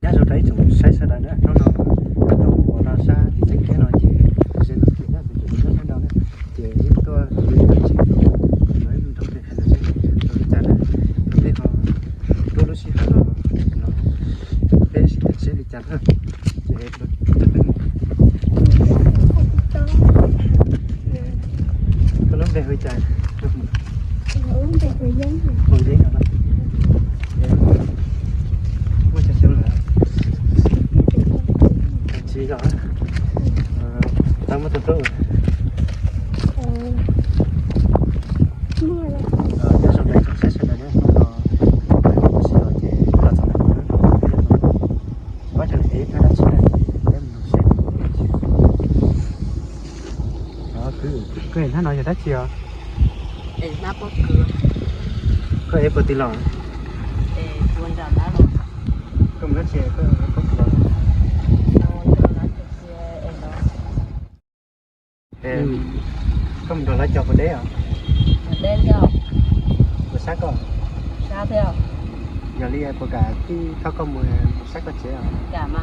Nyob zoo rau ib tsoom saib sawv daws na, hnub no tuaj mus ua no sab tim tsev kev no ces ze ntau kiag na, tus tsev nyob sab nraud na, ces wb tuaj mus ib tsoom tsev no, wb mus nrog peb hais lus seb zoo li cas na, nej ho tuaj lub sij hawm no peb sib tham seb li cas na, ces koj lub npe hu li cas? Hu Yeeb no. Muaj cov xyoo lawm? Tsis los. Tau muaj tus hlub. Nyob zoo rau ib tsoom saib sawv daws na, hnub no ua si los ces los txog ntawm no, muab cov ev kawg dab tsi na, peb mus saib. Koj ev hnab no yog dab tsi os? Koj ev puag twg los? Koj mus dab tsi koj ev puag twg los? Koj mus nrog lawv cog haus deb os? Puas sab koj? Yog li puas kam tij thauj koj mus, mus saib koj tsev os?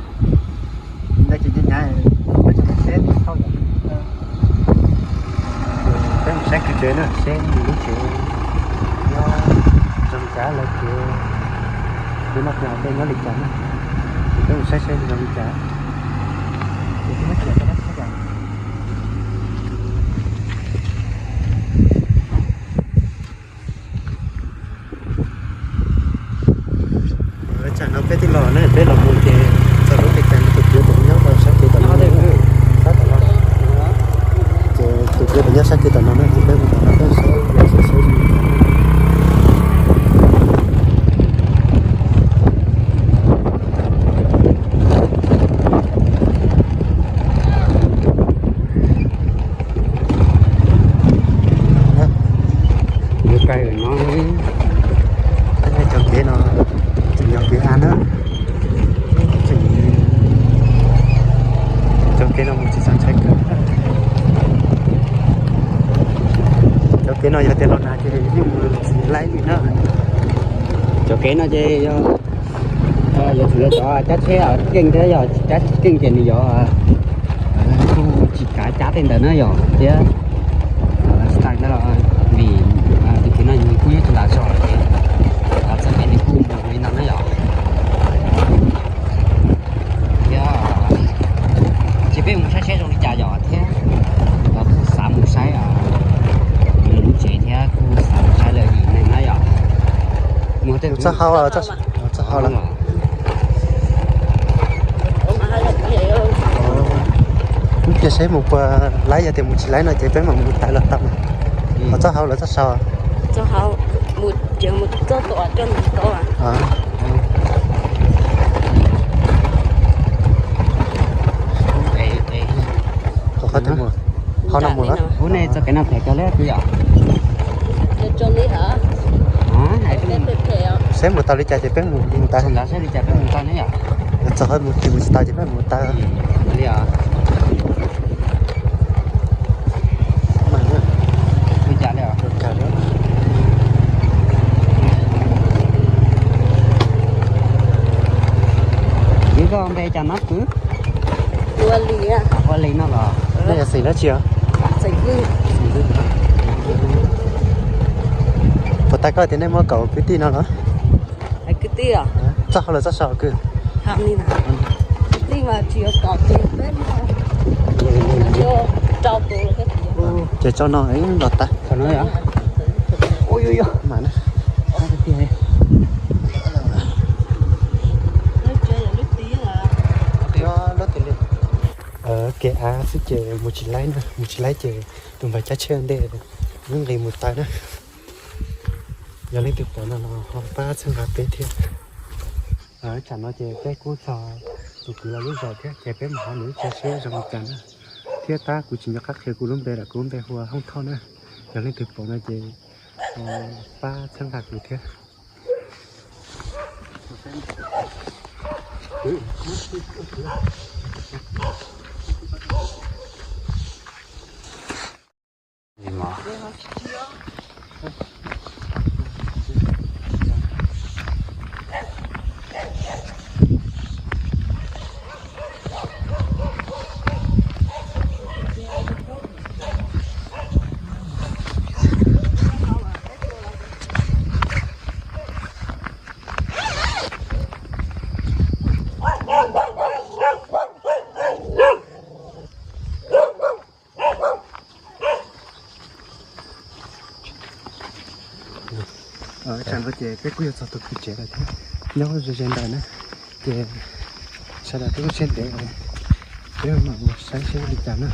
Ntawd ces cia hnyav, koj tseem mus saib tij thauj yom. Peb mus saib kwv tsev na, seb nws lub tsev nyob zoo li cas, lawv tsev, lub noj tsev haus dej nyob li cas na. Ces peb mus saib seb zoo li cas. Ces peb muab txiav rau dab tsi os? Tsam no peb twb los ne, peb los mus ces txog lub tsev, tus kwv tus nyob rau sab kev tom no, sab tom no. Ces tus kwv tus nyob sab kev tom no na, ces peb mus tom no peb saib, saib, saib. Yuav kawg no, cov kev no tseem yog kev av na. Cov kev no mus tsis txog ntshai kawg. Cov kev no yog tias los nag ces yeej mus tsis laib li na. Cov kev no ces yog yuav tsum yog cov cab tsheb keej thiab, yog tsis cab tsheb keej ces nws yuav kuj tsis kav cab tej ntawd na yom, thiab tsis tas ntawd los vim tus kev no nws kuj nyob rau nram zos ces txoj kev nws kuj mus li no na yom. Thiab ces peb mus saib seb zoo li cas yom, thiab kuj xav mus saib lawv lub tsev thiab kuj xav mus saib lawv yim neeg na yom. Mus txoj hau, txoj hau lawm. Ib pliag seb mus puas laib, yog tias mus tsis laib no ces peb mam mus tav los tau. Ho txoj hau los txoj saud? Qhov no mus, hauv no mus na. Ub, nej txoj kev no phem kawg li kwv yom. Txog mus ces mus tsis tau ces peb mus tav. Yog koj npe cas no kwv? Ua Lis no los? Nej yog xeem dab tsi os? Puas tas koj tias nej muaj kaum kwv tij no los? Txoj hau los txoj saud kwv? Ces tso no los tas. Kev av xwb ces mus tsis laib na, mus tsis laib ces tus npawg cab tsheb ntej wb nqis mus taw na. Yog leej twg pom no los ho pab txhawb nqa peb thiab. Tsam no ces peb kuj txog tus kwv lawv lub zos thiab ces peb mus hauv nws lub tsev seb zoo li cas na. Thiab tab kuv tsis nco qab qhia kuv lub npe lawm, kuv lub npe hu ua Hoob Thoj na. Yog leej twg pom no ces pab txhawb nqa kuv thiab. Tam no ces peb kuj yuav txog tus kwv tsev lawm thiab, nyob ze ze ntawm na, ces sawv daws peb kuj siab ntev, peb mam mus saib seb li cas na.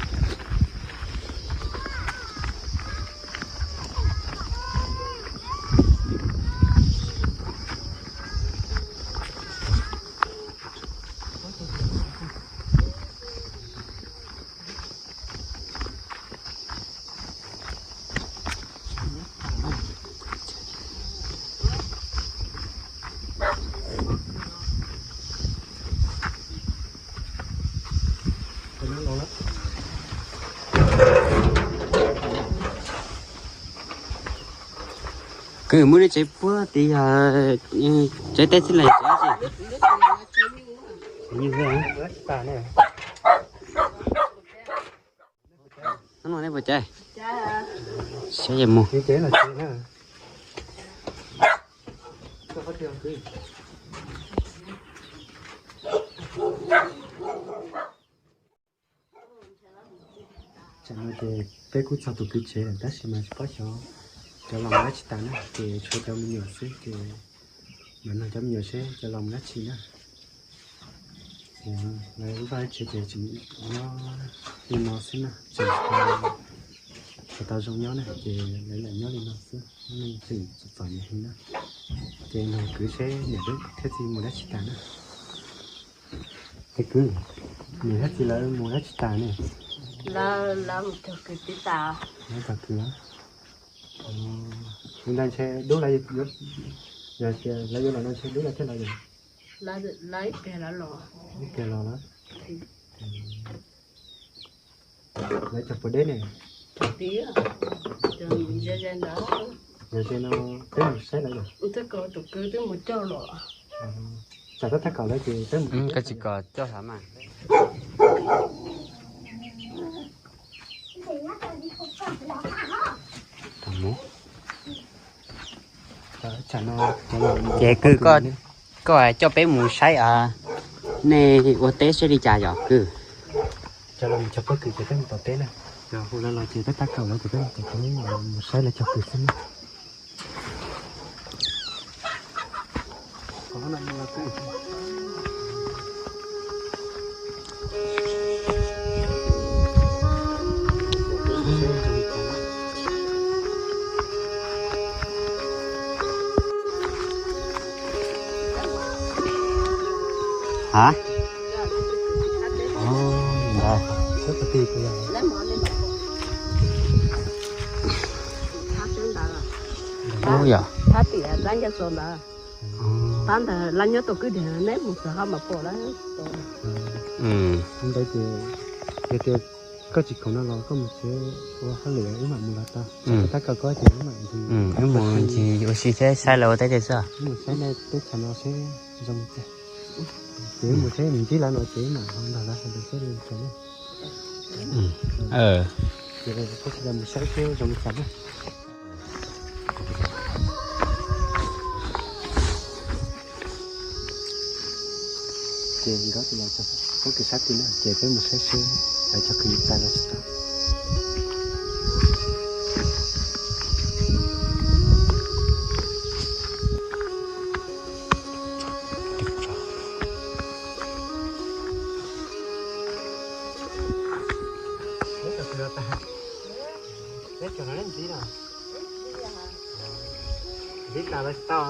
Kwv, muaj lub tsev puab tid yog tsev teb xwb los tsev dab tsi? Hnub no nej puas caij? Saib mus. Tam no ces peb kuj txog tus kwv tsev lawm tab sis mas tsis paub xyov cov los mus dab tsi tas na, ces tshuav cov me nyuam xwb ces mam nug cov me nyuam seb cov los mus dab tsi na. Lawv lub vaj lub tsev ces tseem nyob li no xwb na, tseem tsis tau zoo nyob na, ces lawv lam nyob li no xwb, tseem txom txom nyem heev na. Ces nug kwv seb niam thiab txiv mus dab tsi tas na. Es kwv, niam thiab txiv lawv mus dab tsi tas ne? Lawv mus cog kwv tib tas. Lawv cog kwv. Li ntawd ntshe dub lawv, yog tias lawv yuav los no ntshe dub lawv thiaj los. Lawv ib pliag lawv los. Ib pliag los lawm. Lawv cog puas deb ne? Yog ze no peb mus saib lawv yom. Tus kwv twb mus cog los. Tsam tab thaj kaum lawv ces peb mus. Koj tsis kom coj hav mas. Ces kwv, koj coj peb mus saib, nej ua teb seb li cas yom kwv? Coj los mus cog pob kws ces peb mus tom teb na. Yog hu lawv los ces peb tab kaum lawv ces peb mus tom teb mus saib lawv cog kws xwb na. Hả? Ntawd. Ub yog. Tab ntawd lawv nyob tom kwj deg neb mus txog ho mam pom lawm. Ntawd ces yog tias koj tsis khoom no los koj mus tsev ua hauj lwm wb mam mus los tau. Tab koj koj ces wb mam ncig, wb mus ncig ua si thiab saib lawv ua teb tiag xwb. Wb mus saib nej teb chaws no seb zoo li cas. Ces wb mus saib nws ntsib lawv no ces wb mam ho nrog lawv hais lus seb zoo li cas na. Ces koj tsis los mus saib seb zoo li cas na. Ces nkawd tus los txog pob kws sab tid na, ces peb mus saib seb lawv cog kws tas los tsis tas. Peb cog no ntxiv no. Ntxiv tas los tsis tau.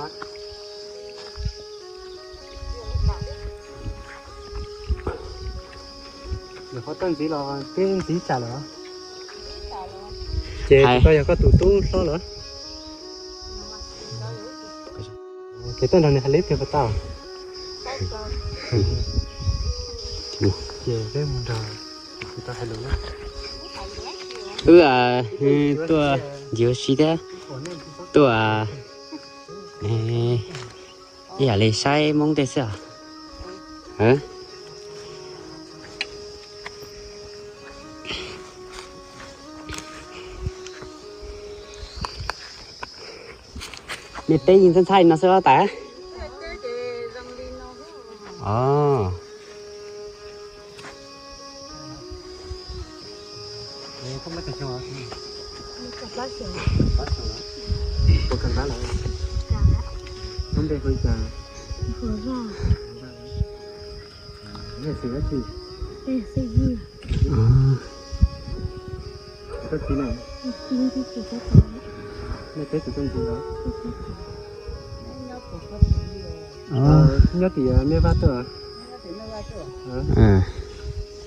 Nyuam qhuav tuaj ntxiv los twb ntxiv tsam lawm. Ces tsis tau yog koj tus tub hlob lawm. Ces tuaj nrog nws hais lus twg puas tau? Ces peb mus nrog tus tau hais lus na. Wb tuaj ncig ua si thiab tuaj ib yam li saib Hmoob tej xwb os. Nej teb yeej ntxhab ntxhab li no xwb los tas? Os. Npe hu li cas? Nej xeem dab tsi? Koj txiv na? Nej teb tus koj ntxiv los? Nyob tim Mej Vaj tuaj.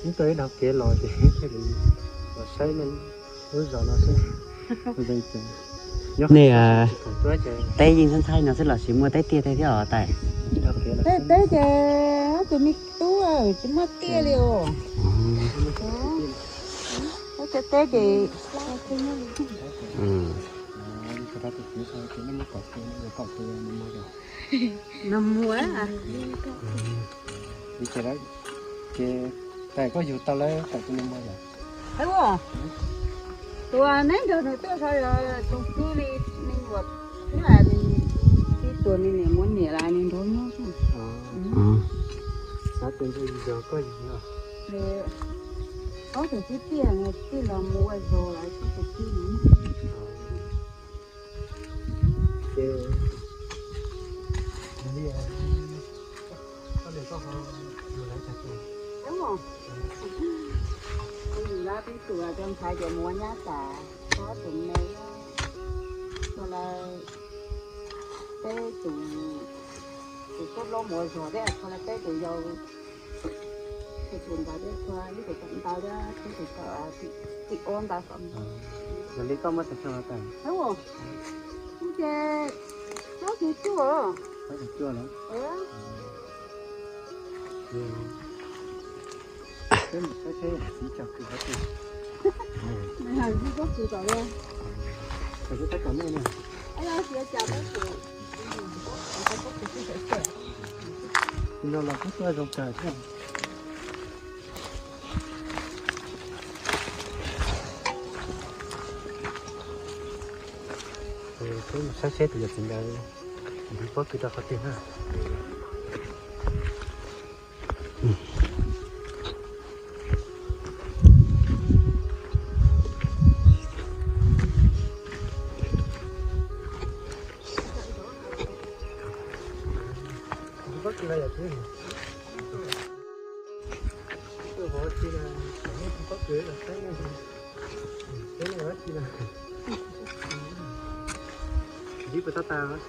Wb tuaj ib dhau kev los ces thiaj li los saib nej lub zos no seb. Nej teb yeej ntxhab ntxhaib no xwb los sis muaj teb tiaj thiab os tais? Teb ces tus me tub tsis muaj tiaj li os. Teb ces nag muag. Ces tais koj yug tau lawm tais tus nag muag yom? Tus neb nrog nws tuaj saib tus kwv li, nws ua, nws tib tuas nws niam muab niam lawm nws nrog nyob xwb. Xav tias ntshe yog koj yug no. Ob tug kwv tij, tij los mus ua zog lawm, tib tug kwv no. Ces yog li, koj niam koj ho yug lawv tag tus? Kuv yug lawv tib tug, cov ntxhais ces mus ua nyab tas, ob tug me, ua lawv peb tus, tus tub hlob mus ua zog thiab, ua lawv peb tus yau, tus ntawd thiab, ib tus ntawd thiab, ib tus tim ub ntawd. Yog li koj muaj tsawg xyoo lawm? Kuv ces plaub caug cuaj. Plaub caug cuaj lawm. Peb mus saib seb txiv tso kwv qhov twg. Nws hais tsis paub kwv tom li. Tam kuv tab tom nej no. Tus no los kuj tuaj zoo kawg thiab. Peb mus saib seb tus yawm txiv ntawd nws pob kws rau qhov twg na. Pob kws los yom, pob kws los saib, saib dab tsi na. Ntxiv puas tau tas?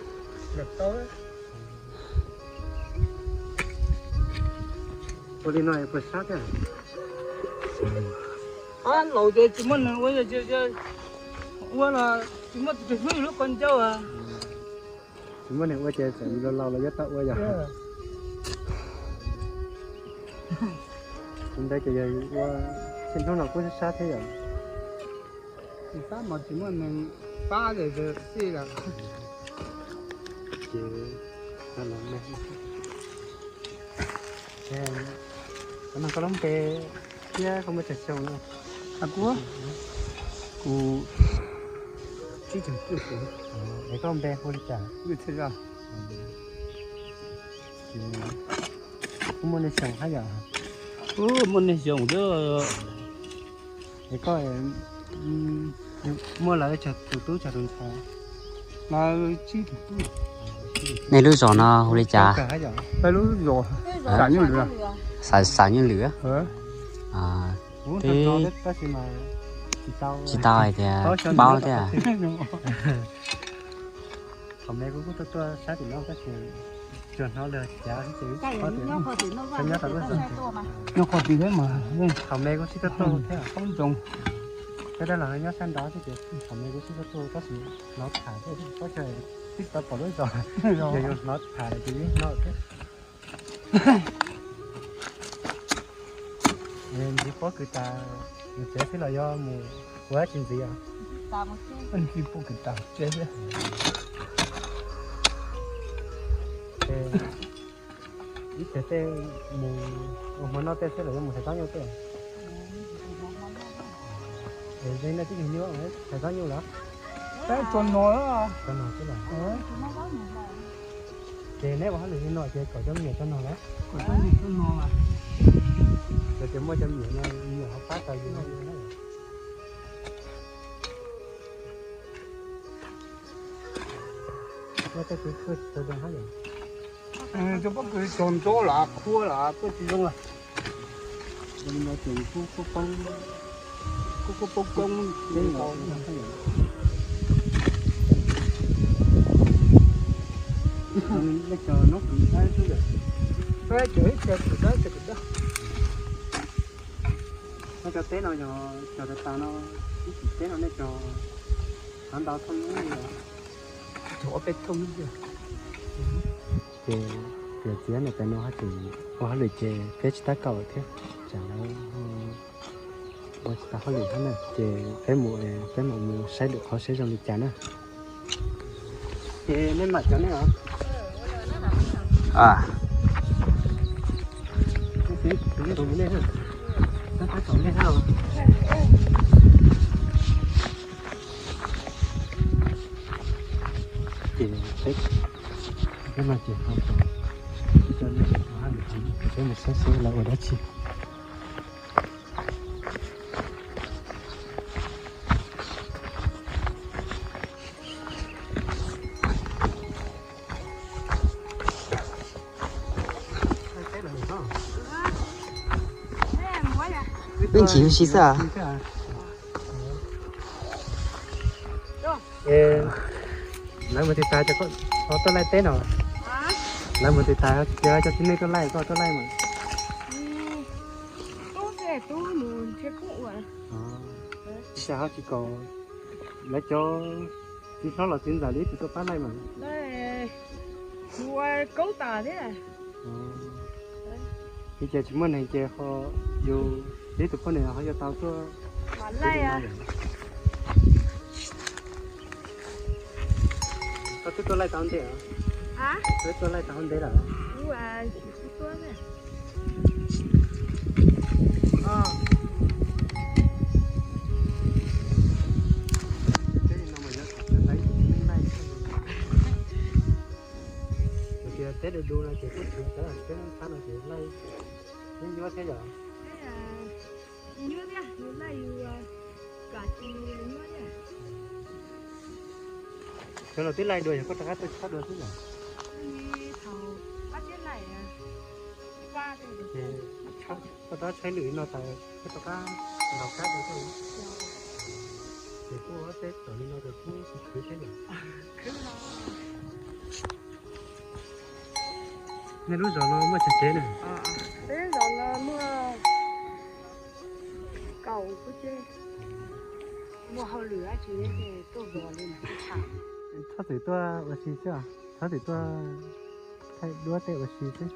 Ua li no puas sab thiab? Laus ces tsis muaj neeg ua, ua los tsis muaj tus twg hlub yus lub qhov ncauj. Tsis muaj neeg ua ces txawm yus laus laus los yuav tau ua yom. Tus ntawd ces yog ua, txij hnub no kuj sab sab thiab yom. Tsis sab mas tsis muaj neeg pab ces txij lawm. Ces, koj nug koj lub npe thiab koj muaj tsawg xyoo no? Kuv, kuv tsib caug cuaj xyoo. Es koj npe hu li cas? Kuj muaj niaj xyoo hab yom? Muaj niaj xyoo thiab. Es koj muaj lawv tsawg tus tub tsawg tus ntxhais? Nej lub zos no hu li cas? Lub zos Xav Nyuj Lwm. Xav Nyuj Lwm. Twb tsis tau hais tias paub thiab. Thaum me kuv kuj tuaj tuaj sab tim no tab sis tsuas hnov lawv cav xwb ces nyob tau lub zos. Nyob qhov tim thiab mas. Thaum me kuv sib tuaj tuaj thiab. Peb dab laug nyob sab nraud xwb ces thaum me kuv sib tuaj tuaj tab sis hnov tham thiab, tab sis twb tsis tau pom lub zos, yog yus hnov tham ces yeej hnov thiab. Ntxiv pob kws tas mus tsev xwb los yog mus ua dab tsi ntxiv os? Ntxiv pob kws tas tsev xwb. Ib txhia tej mus ua hmo noj tej xwb los yuav mus thaiv tsob nyuj tej? Es nej twb yug nyuj thaiv tsob nyuj los? Tsob no, tsob no xwb los? Ces neb ua hauj lwm li no ces kom cov me nyuam tso nog los? Ces muaj cov me nyuam no, me nyuam ho pab tau yus no. Tej kuv tuaj tsis tau zoo hab yom. Cov pob kws tsaus ntsuab los qhuav los kuj tsis zoo lawm. Kuj poob koob teb los. Nej cov teb no yog cov tas tas no, ib txhis teb no nej cog tau ntau thooj li os? Cog ob peb thooj li. Ces yog txiv no tas no haj tseem ua hauj lwm ces peb tsis tab kaum thiab, tsam lawv ua tsis tau hauj lwm thiab na, ces peb mus, peb mam mus saib lwm qhov seb zoo li cas na. Ces nej mam cov nej os. Ces peb, peb mas ces ho, peb mus saib seb lawv ua dab tsi. Peb ntsis huv si xwb. Lawv mus tiv tas, koj tuaj laij teb no. Lawv mus tiv tas, cov tib neeg tuaj laij, koj tuaj laij mas. Tsis xav ho tsis kaum lawv cov txiv hlob los txiv ntxawm li tsis tuaj pab laij mas. Mus ua koob tas thiab. Ces ces tsis muaj neeg ces ho yus tib tus poj niam ho yuav tau tuaj. Koj twb tuaj laij tau ntev os? Twb tuaj laij tau ntev lawm. Tias teb du du no ces kuj tsis tau, teb thab no ces laij nyuaj thiab yom. Cov no twb laij dua, yog koj rov qab tuaj tshab dua xwb yom. Koj rov qab tshaib lwm no tas koj rov qab ntaus kab dua xwb. Ces kuj ob teb tom li no ces kuj tsis khwv thiab yom. Nej lub zos no muaj tsawg tsev na? Peb zos no muaj kaum tsev. Muaj hauj lwm dab tsi tuaj zos li. Txhob txwm tuaj ua si xwb, txhob txwm tuaj thaij duab tej ua si xwb.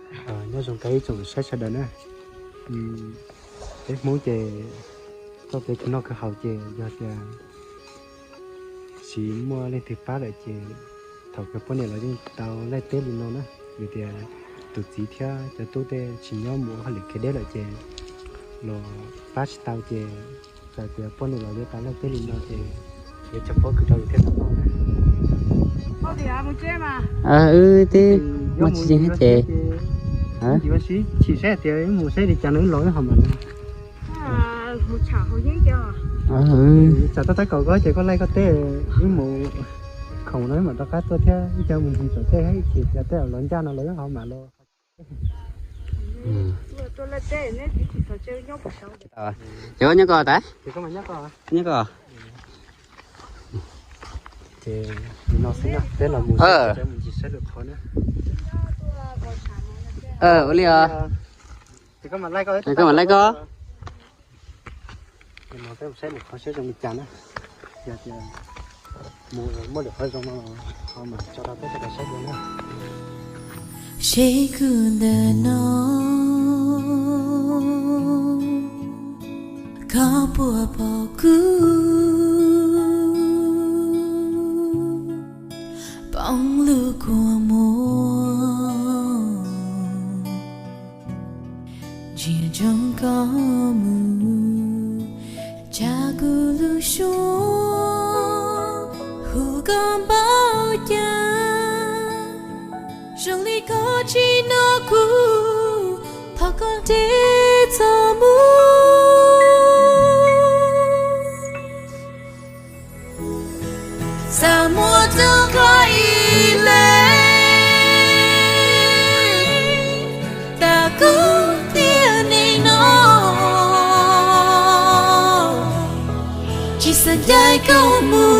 Nyob zoo rau ib tsoom saib sawv daws na. Peb Hmoob ces txoj kev khwv noj khwv haus ces yog tias tsis muaj leej twg pab lawm ces thaum kawg poj niam los yeej tau laij teb li no na. Vim tias tus txiv thiab cov tub tej tsis nyob mus ua hauj lwm kev deb lawm ces los pab tsis tau ces txawm tias poj niam los yuav tau laij teb li no ces yuav tsum paub khwv rau yus thiaj tau noj na. Wb twb muaj tsis yeej thiab ces wb chim saib tias wb mus saib li cas no wb los wb ho mam los. Tsam tab tab kaum koj ces koj laij koj teb, wb mus khoom no wb mam rov qab tuaj thiab, wb cov mus ntsis tom tej ib chim tias tej zaum los ncaj no los wb ho mam los. Ces koj nyob koj tas? Nyob koj. Ces no xwb, peb los mus saib lwm qhov na. Ua li os. Koj mam laij koj. Peb mus saib lwm qhov seb zoo li cas na. Yog tias mus muaj lwm qhov zoo no los ho mam tso rau peb sawv daws saib dua na. Seb kuv ntawm no koj puas pom kuv poob lub kua muag. Ntsia ntsoov koj mus, tsam kuv lub suab hu koj npaum cas. Zoo li koj tsis nco kuv, thov koj nres txoj muag. Xav muaj txoj koj ib leeg. caij koj mus.